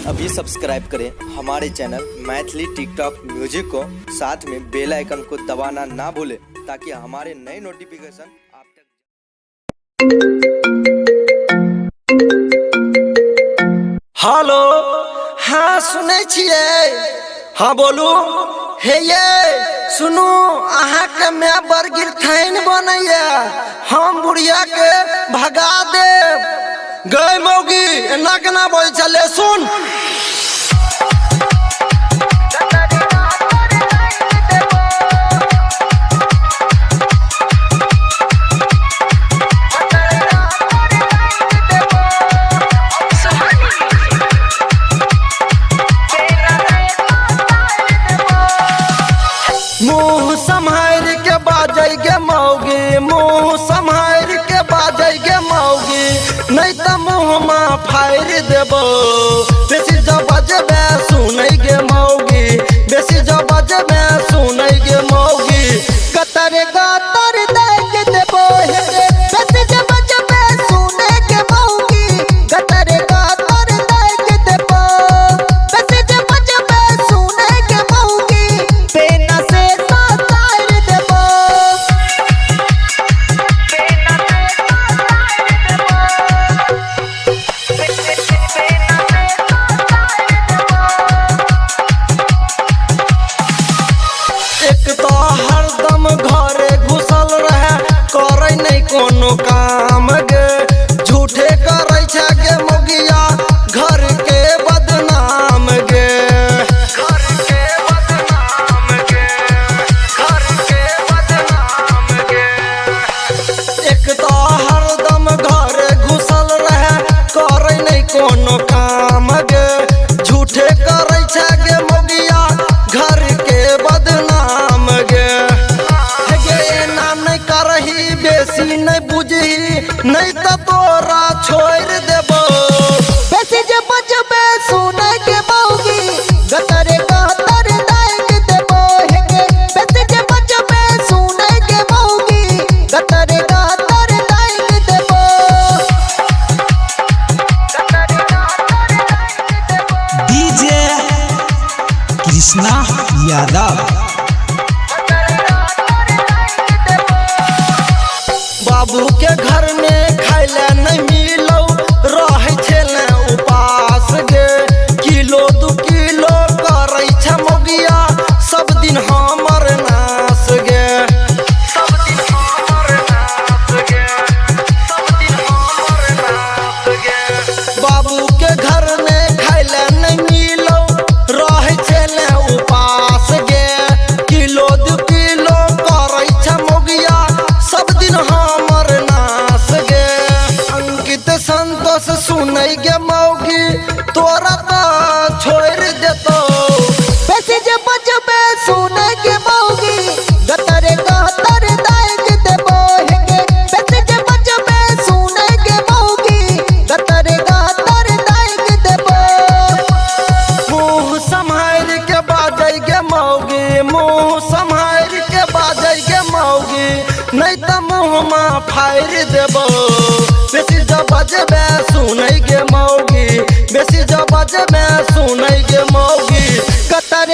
अभी सब्सक्राइब करें हमारे चैनल मैथिली टिकटॉक म्यूजिक को, साथ में बेल आइकन को दबाना ना भूलें ताकि हमारे नए नोटिफिकेशन आप तक। हेलो, हाँ, सुनै छियै? हाँ, बोलू। हे ये सुनू, अहाँके माय बड़ गिरथैन बनैया, हम बुढ़िया के भगा देब। गै मौगी, एना केना बजै छलै? सुन। मुँह सम्हारि के बाजै गे मौगी, मुँह सम्हारि के बाजै गे मौगी, नहीं तऽ मुँह मा फाड़ि देबो। बेसी जब बजबे सुनै गे मौगी, बेसी जब बजबे सुनै गे मौगी, गतर गतर देख देबो हे रे। बेसी जे बजबे सुने के मौगी, गतर गतर देख देबो। बेसी जे बजबे सुने के मौगी, पेना से सतार देबो। एक तो हरदम घरे घुसल रहे, करै नहीं कोनो काम गे, झूठे करै छै गे मौगिया घर के बदनाम गे, घर के बदनाम गे, घर के बदनाम गे। एक तो हरदम घरे घुसल रहे, करै नहीं कोनो काम गे, झूठे करै छै गे मौगिया घर के बदनाम गे। हे गे, एना नहीं करही, बेसी नहीं बुझही, नहीं तऽ तोरा छोड़ि देबो। बेसी जे बजबे सुने के मौगी, गतर गतर देख देबो हे गे। बेसी जे बजबे सुने के मौगी, गतर गतर देख देबो। डीजे कृष्णा यादव। बाबू के घर में खाइले नहीं मिलौ, रहै छेले उपास गे, किलो 2 किलो करै छै मौगिया सब दिन हमर नाश गे, सब दिन हमर नाश गे, सब दिन हमर नाश गे। बाबू के घर में खाइले नहीं मिलौ, रहै छेले उपास गे, किलो 2 किलो करै छै मौगिया सब दिन हमर नाश गे। अंकित संतोष सुनै गे मौगी, तोरा तऽ छोड़ि देतौ। बेसी जे बजबे सुने के मौगी, गतर गतर देख देबो हे गे। बेसी जे बजबे सुने के मौगी, गतर गतर देख देबो। मुँह सम्हारि के बाजै गे मौगी, मुँह सम्हारि के बाजै गे मौगी, नहीं तऽ मुँह मा फाड़ि देबो। बेसी जब बजबे सुनै गे मौगी, बेसी जब बजबे सुनै गे मौगी, गतर